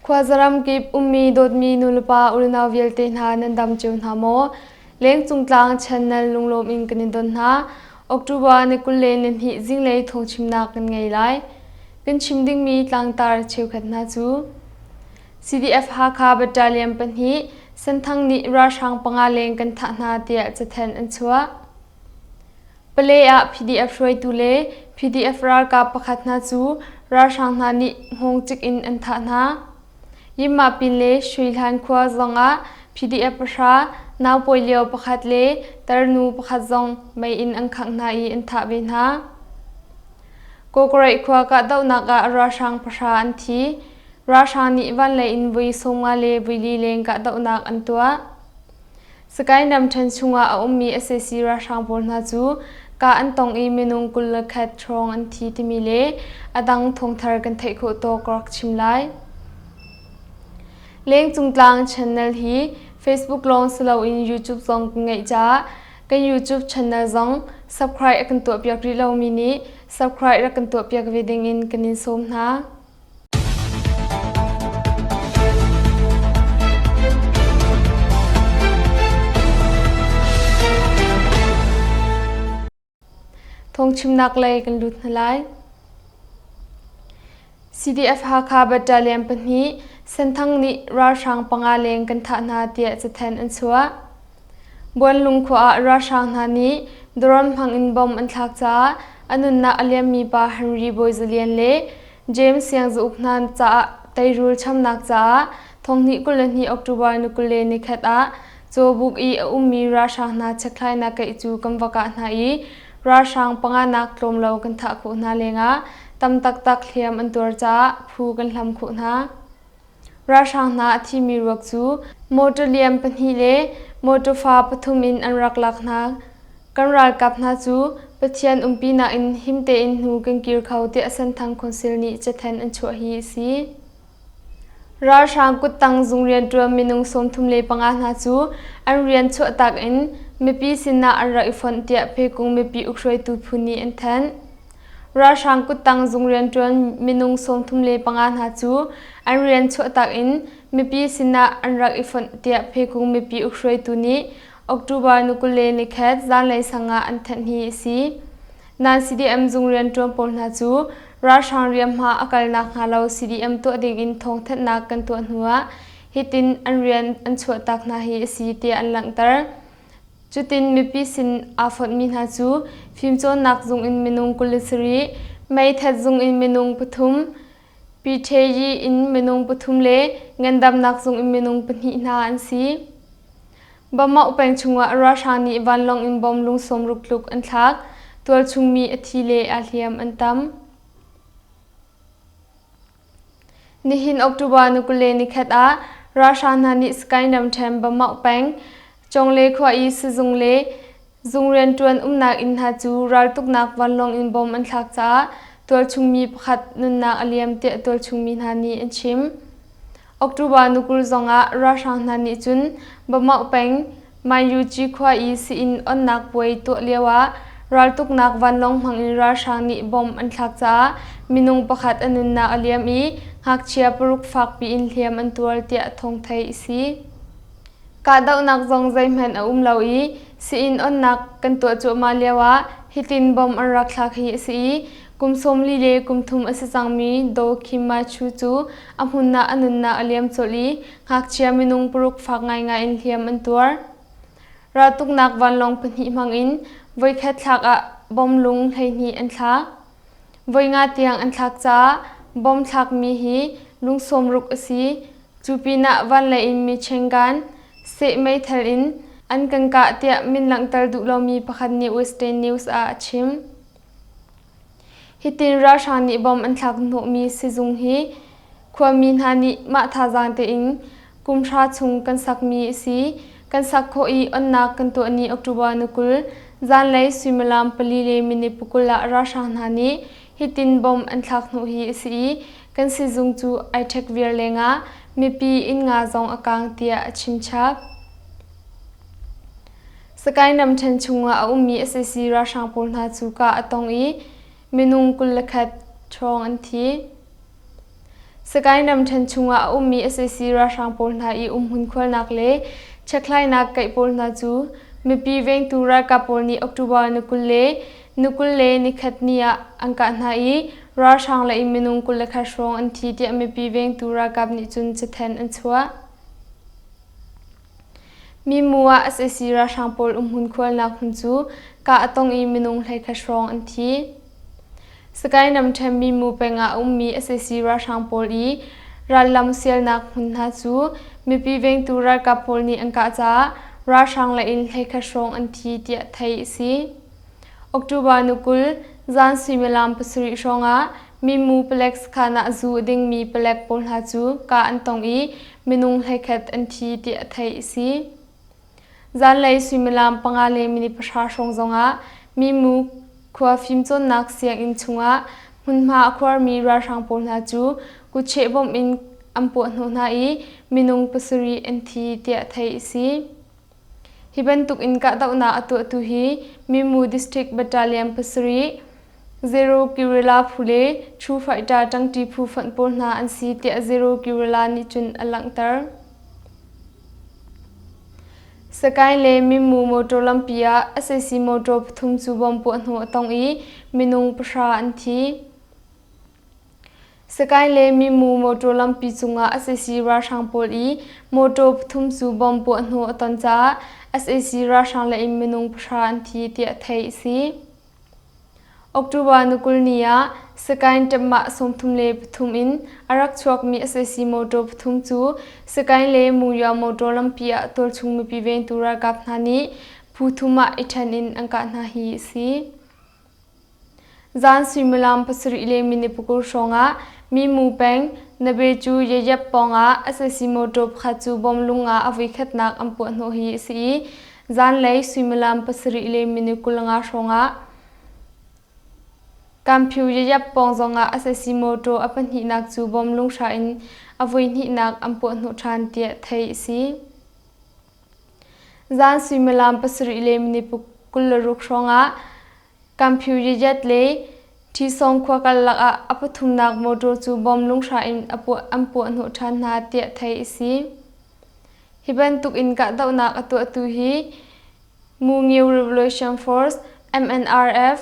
Khuazaram kip ummi dawtmi nulepa unau vialte hna nan dam cio hna maw? Lengcung tlang channel lunglawm in kan in don hna. October ni 22 zinglei thawngchimnak kan ngei lai. Kan chim dingmi tlangtar cheukhat hna cu CDF Hakha Battalion pahnih Senthang nih ralhrang panga leng kan thah hna tiah cathanh an chuah. Pale ah PDF hruaitu le PDF ralkap pakhat hna cu ralhrang hna nih hngawngcik in an thah hna. Yinmapin le Shuihlan khua zongah PDF pahra, naupawi lio pakhat le tarnu pakhat zong mei in an khangh hna i an thah ve hna. Kawkaraih khua kahdohnak ah ralhrang pahra an thi. Ralhrang nih vanlei in voi 50 le voi li leng kahdohnak an tuah. Sagaing ramṭhen chungah a ummi sac ralhrang pawl hna cu kah an tong i minung 21 hrawng an thi timi le a dang thawngthar kan theih khawh tawk ka rak chim lai. Lengcung Tlang channel hi Facebook lawng si loin YouTube zong kan ngeih caah kan YouTube channel zong subscribe a kan tuahpiak rih lomi nih subscribe rak kan tuahpiak ve dingin kan in sawm hna. Phungchimnak lei kan lut hna lai. CDF Hakha Battalion pahnih Senthang nih ralhrang panga leng kan thah hna tiah cathanh an chuah. Buanlung khua ah ralhrang hna nih drone hmang in bomb an thlak caah a nunnak a liammi pa Henry Bawi Za Lian le James Siang Za Uk hna caah teirul chamnak caah thonghnih 22 October ni 21 ah Cawbuk i a ummi ralhrang hna chekhlainak keih cu kan va kah hna i ralhrang panganak tlawm lo kan thah khawh hna lengah tam taktak hliam an tuar caah phu kan hlam khawh hna. Ralhrang hna a thimi ruak cu motor liam pahnih le motor fa pathum in an rak lak hna. Kan ralkap hna cu Pathian umpinak in him tein hnu kan kir kho tiah Senthang Council nih cathanh an chuah hi a si. Ralhrang kuttang zung rianṭuan minung 35 hna cu an rian chuahtak in mipi sinah an rak i fonh tiah Phekung mipi ukhruaitu phu nih an thanh. Ralhrang kuttang zung rianṭuan minung 35 hna cu an rian chuahtak in mipi sinah an rak i fonh tiah Phekung mipi ukhruaitu nih October ni 21 zanlei sang ah an thanh hi a si. Nan CDM zung rianṭuan pawl hna cu ralhrang riamhma a kal nakhnga lo CDM tuah dingin thawngthanhnak kan tuah hnuah hitin an rian an chuahtak hna hi a si tiah an langhter. Cutin mipi sin aa fonhmi hna cu fimcawnnak zung in minung 27, meithat zung in minung pathum, Pyithayi in minung pathum le ngandamnak zung in minung pahnih hna an si. Bamau peng chungah ralhrang nih vanlawng in bom lung 60 tluk an thlak. Tualchung mi a thi le aa hliam an tam. Nihin October ni 21 ah ralhrang hna nih Sagaing ramṭhen Bamau peng Congle khua i sizung le zung rianṭuan umnak inn hna cu raltuknak vanlawng in bom an thlak caah tualchung mi pakhat nunnak a liam tiah tualchung mi hna nih an chim. October ni 20 zongah ralhrang hna nih cun Bamau peng Manyuci khua i sii-inn onnak puai tuah lioah raltuknak vanlawng hmangin ralhrang nih bomb an thlak caah minung pakhat a nunnak a liam i ngakchia paruk fakpi in hliam an tuar tiah thawng theih a si. Kahdohnak zong zeihmanh a um lo i sii-inn onnak kan tuah cuahmah lioah hitin bomb an rak thlak hi a si i kum 40 le kum thum a si cangmi Daw Khim Ma Chu cu a hmun ah a nunnak a liam colh i ngakchia minung paruk fak ngaingai in hliam an tuar. Raltuknak vanlawng pahnih hmangin voikhat thlak ah bom lung 12 an thlak. Voi nga tiang an thlak caah bom thlakmi hi lung sawmruk a si. Cu pinah vanlei in mi chenggan, seh meithal in an kan kah tiah min langhter duh lomi pakhat nih Western News ah a chim. Hitin ralhrang nih bom an thlak hnawhmi sizung hi khuami hna nih mah thazaang tein kum hra chung kan sakmi a si. Kan sak khawh i onnak kan tuah ni October ni 20 zanlei suimilam pali le minute pakul ah ralhrang hna nih hitin bom an thlak hnawh hi a si i kan sizung cu ai ṭhek viar lengah mipi inn nga zong a kaang tiah a chim chap. Sagaing ramṭhen chungah a ummi sac ralhrang pawl hna cu kah a tong i minung 21 hrawng an thi. Sagaing ramṭhen chungah a ummi sac ralhrang pawl hna i umhmun khualnak le chekhlainak kaih pawl hna cu mipi vengtu ralkap pawl nih October ni 20 le ni 21 ni ah an kah hna i ralhrang lei in minung 21 hrawng an thi tiah mipi vengtu ralkap nih cun cathanh an chuah. Mimu ah sac ralhrang pawl umhmun khualnak hmun cu kah a tong i minung 11 hrawng an thi. Sagaing ramṭhen Mimu peng ah a ummi sac ralhrang pawl i rallam sialnak hmun hna cu mipi vengtu ralkap pawl nih an kah caah ralhrang lei in 11 hrawng an thi tiah theih a si. October ni 20 zan suimilam 7 hrawngah Mimu palek sakhan ah zu a dingmi palek pawl hna cu kah an tong i minung 11 an thi tiah theih a si. Zanlei suimilam 5 le minute 10 hrawng zongah Mimu khua fimcawnnak sianginn chungah hmunhma a khuarmi ralhrang pawl hna cu kutcheh bawmh in an puahhnawh hna i minung 7 an thi tiah theih a si. Hi bantuk in kahdohnak a tuahtu hi Mimu District Battalion 7, Zero Guerrilla phu le True Fighter ṭangṭi phu fonh pawl hna an si tiah Zero Guerrilla nih cun a langhter. Sagaing le Mimu motor lampi ah sac motor pathum cu bom puahhnawh a tong i minung 10 an thi. Sagaing le Mimu motor lampi cungah sac ralhrang pawl i motor pathum cu bom puahhnawh a ton caah sac ralhrang lei in minung 10 an thi tiah theih a si. October ni 20 ni ah Sagaing ṭamah 33 in a rak chuakmi sac motor pathum cu Sagaing le Monywa motor lampi ah tualchung mipi vengtu ralkap hna nih phu thum ah i ṭhen in an kah hna hi a si. Zan suimilam 7 le minute 20 hrawngah Mimu peng Nabe cu Yayap pawngah sac motor pakhat cu bom lung ah a voikhatnak an puahhnawh hi a si i zanlei suimilam 7 le minute 25 hrawngah Kamphiu Yayap pawng zongah sac motor a pahnihnak cu bom lunghra in a voihnihnak an puahhnawh ṭhan tiah theih a si. Zan suimilam 7 le minute 26 hrawngah Kamphiu Yayat le Ṭhisawng khua karlak ah a pathumnak motor cu bom lunghra in an puahhnawh ṭhan hna tiah theih a si. Hi bantuk in kahdohnak a tuahtu hi Mungyu Revolution Force, MNRF,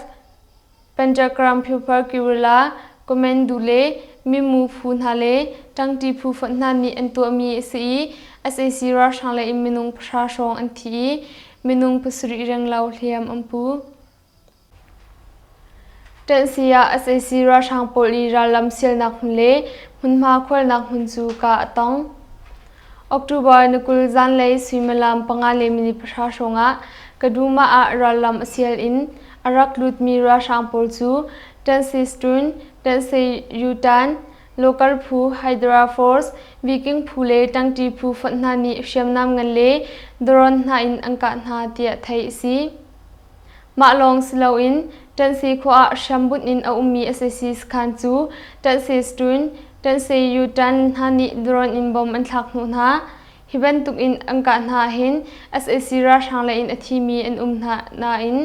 Pentagram People Guerrilla, Commando le Mimu phu hna le ṭangṭi phu fonh hna nih an tuahmi a si i sac ralhrang lei in minung 10 hrawng an thi i minung 7 renglo hliam an pu. Ṭanhsi ah sac ralhrang pawl i rallam sialnak hmun le hmunhma khualnak hmun cu kah a tong. October ni 20 zanlei suimilam 5 le minute 10 hrawngah Kaduma ah rallam a sial in a rak lutmi ralhrang pawl cu Ṭanhsi Stun, Ṭanhsi Yutan, local phu Hydra Force, Viking phu le ṭangṭi phu fonh hna nih hriamnam ngan le drone hna in an kah hna tiah theih a si. Mah lawng si loin Ṭanhsi khua ah hrambunh in a ummi sac sakhan cu Ṭanhsi Stun, Ṭanhsi Yutan hna nih drone in bom an thlak hnawh hna. Hi bantuk in an kah hna ahhin sac ralhrang lei in a thimi an um hna nain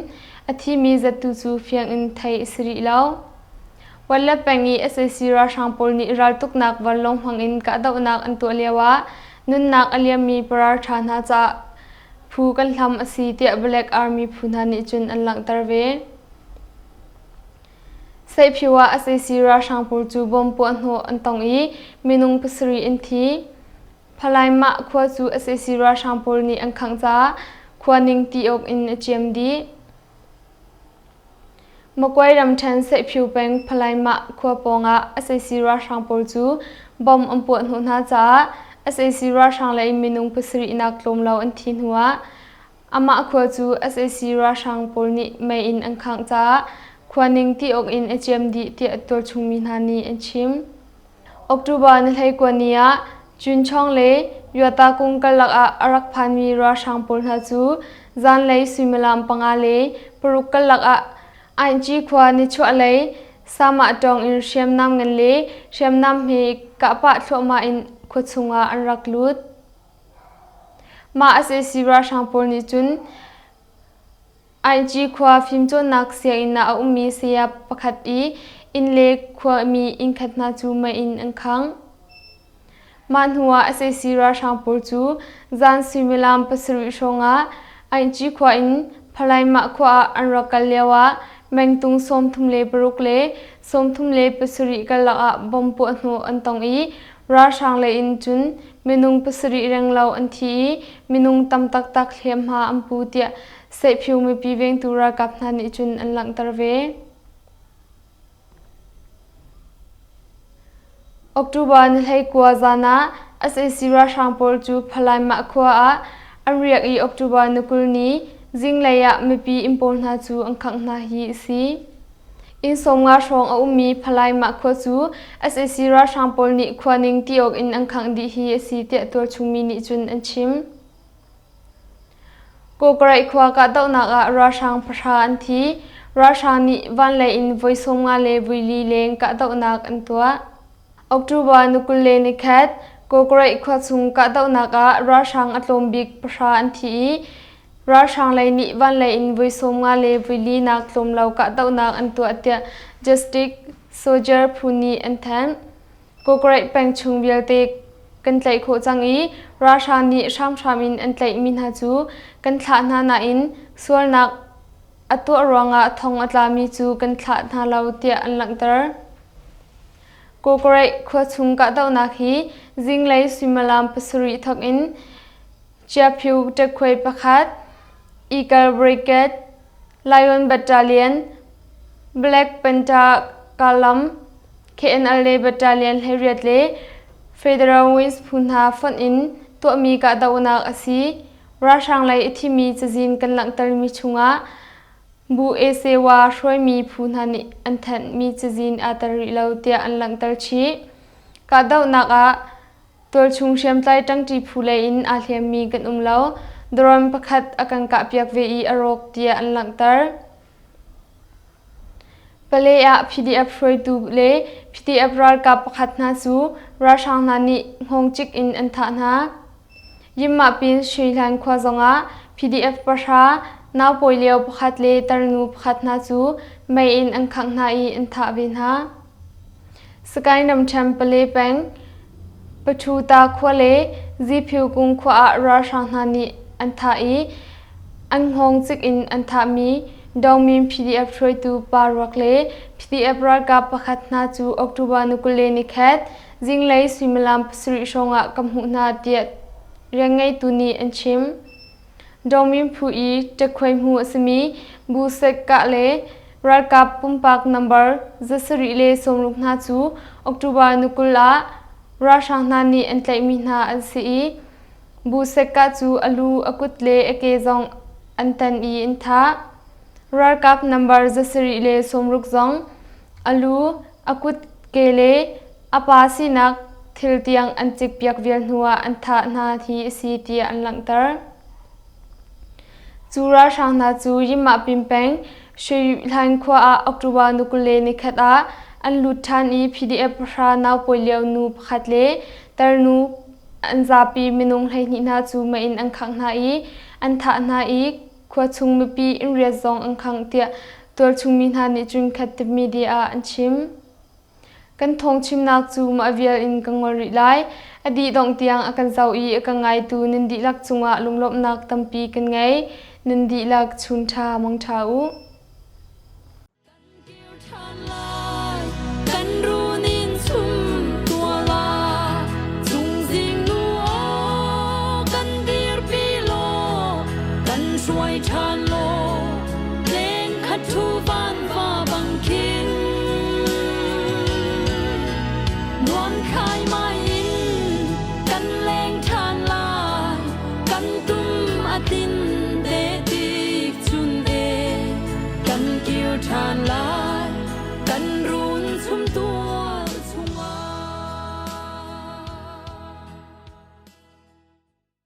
a thimi zat tu cu fiang in theih a si rih lo. Wanlap peng i sac ralhrang pawl nih raltuknak vanlawng hmang in kahdohnak an tuah lioah nunnak a liammi paralṭha hna caah phu kan hlam a si tiah Black Army phu hna nih cun an langhter ve. Seihphiu ah sac ralhrang pawl cu bom puahhnawh an tong i minung 7 an thi. Phalaimah khua cu sac ralhrang pawl nih an khangh caah khua ning ti awk in a ciam dih. Makuai ramṭhen Seihphiu peng Phalaimah khua pawngah sac ralhrang pawl cu bomb an puahhnawh hna caah sac ralhrang lei minung 7 nak tlawm lo an thi hnuah amah khua cu sac ralhrang pawl nih mei in an khangh caah khua ning ti awk in a ciam dih tiah tualchung mi hna nih an chim. October ni 19 ni ah Cunchawng le Yuatakung karlak ah a rak phanmi ralhrang pawl hna cu zanlei suimilam 5 le 6 karlak ah Ainci khua nichuahlei Samah tawng in hriamnam ngan le hriamnam hme kahpah thluahmah in khua chungah an rak lut. Mah sac ralhrang pawl nih cun Ainci khua fimcawnnak sianginn ah a ummi saya pakhat i inn le khuami innkhat hna cu mei in an khangh. Mah hnuah sac ralhrang pawl cu zan suimilam pasarih hrawngah Ainci khua in Phalaimah khua ah an rak kal lioah mengtung 36 le 37 karlak ah bomb puahhnawh an tong i ralhrang lei in cun minung pasarih renglo an thi i minung tam taktak hliamhma an pu tiah Seihphiu mipi vengtu ralkap hna nih cun an langhter ve. October ni 19 zan ah sac ralhrang pawl cu Phalaimah khua ah an riak i October ni 20 ni zinglei ah mipi inn pawl hna cu an khangh hna hi a si. Inn 50 hrawng a ummi Phalaimah khua cu sac ralhrang pawl nih khua ning ti awk in an khangh dih hi a si tiah tualchung mi nih cun an chim. Kawkaraih khua kahdohnak ah ralhrang pahra an thi. Ralhrang nih vanlei in voi 50 le voi li leng kahdohnak an tuah. October ni 21 Kawkaraih khua chung kahdohnak ah ralhrang a tlawm bik pahra an thi i ralhrang lei nih vanlei in voi 50 le voi li nak tlawm lo kahdohnak an tuah tiah Justice Soldier phu nih an thanh. Kawkaraih peng chung vialte kan tlaih khawh cang i ralhrang nih hramhram in an tlaihmi hna cu kan thlah hna nain sualnak a tuah ruangah thong a tlami cu kan thlah hna lo tiah an langhter. Kawkaraih khua chung kahdohnak hi zinglei suimilam pasarih thawk in Chiaphiu ṭekhuai pakhat, Eagle Brigade, Lion Battalion, Black Panther Kalam, KNLA Battalion 18 le Federal Wings phu hna fonh in tuahmi kahdohnak a si. Ralhrang lei a thimi cazin kan langhtermi chungah Bu Esewa hruaimi phu hna nih an thanhmi cazin aa tel rih lo tiah an langhter chih. Kahdohnak ah Tualchung hriamtlai ṭangṭi phu lei in aa hliammi kan um lo. Drone pakhat a kan kahpiak ve i a rawk tiah an langhter. Pale ah PDF hruaitu le PDF ralkap pakhat hna cu ralhrang hna nih hngawngcik in an thah hna. Yimmahpin Sui-Hlan khua zongah PDF pahra, naupawi lio pakhat le tarnu pakhat hna cu mei in an khangh hna i an thah ve hna. Sakae ramṭhen Pale peng Pathuta khua le Ziphiu kung khua ah ralhrang hna nih an thah i an hngawng cik in an thahmi Dongmin PDF hruaitu pa ruak le PDF ralkap pakhat hna cu October ni 21 zinglei suimilam pasarih hrawngah ka hmuh hna tiah rianngeitu nih an chim. Dongmin phu i ṭekhuai hmu a simi Bu Sek Kah le ralkap pumpak nambar 760 hna cu October ni 20 ah ralhrang hna nih an tlaihmi hna an si i Bu Sek Kah cu a lu, a kut le a ke zong an tan i an thah. Ralkap nambar 760 zong a lu, a kut, ke le a pa sinak thil tiang an cikpiak vial hnuah an thah hna hi a si tiah an langhter. Cu ralhrang hna cu Yimahpin peng Shwe khua ah October ni 21 ah an lut ṭhan i PDF pahra naupawi lio nu pakhat le tarnu an zapi minung 12 hna cu mei in an khangh hna i an thah hna i khuachung mipi inn riat zong an khangh tiah tualchung mi hna nih cun khat media ah an chim. Kan thawngchimnak cu mah vial in ka ngol rih lai. A dih dongh tiang a kan zoh i a ka ngaitu nan dihlak cungah lunglawmhnak tampi kan ngei. Nan dihlak chun ṭha mang ṭha u. Kan runin chum tua la chungzing nu aw kan dirpi law kan hruai ṭhan law leng khat thu van va bang khin nuam khai mai in kan leng ṭhan lai kan tum a tin te tik chun e kan kir ṭhan lai.